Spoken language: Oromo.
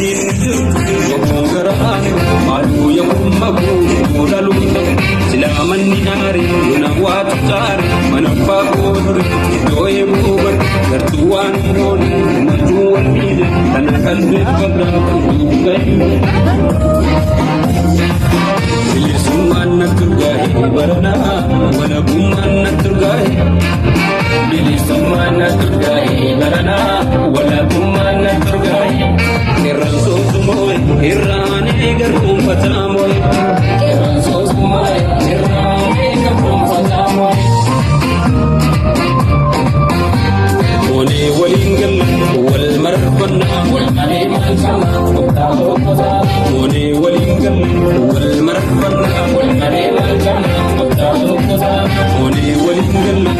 Diinni jirtu obboon garaan maaluu yommuu guutuu dhaluun silaa manni aare buna waatu caare mana abbaa koodure iddoo eeguu bar gartuu waan goone uumachuu wal miidhe kana qalbeeffadha Bilisummaan na turgaa'e baranaa walabummaan na turgaa'e. Bilisummaan na turgaa'e baranaa walabummaan na turgaa'e. Irraan soosumoo'e irraanee garbuunfataa moo'e. Irraan soosumoo'e irraanee garbuunfataa moo'e. Moonee waliin galla wal marfannaa wal malee maal qabna gooftaa tokkotaa. Moonee waliin galla wal marfannaa wal malee maal qabna gooftaa tokkotaa. Moonee waliin galla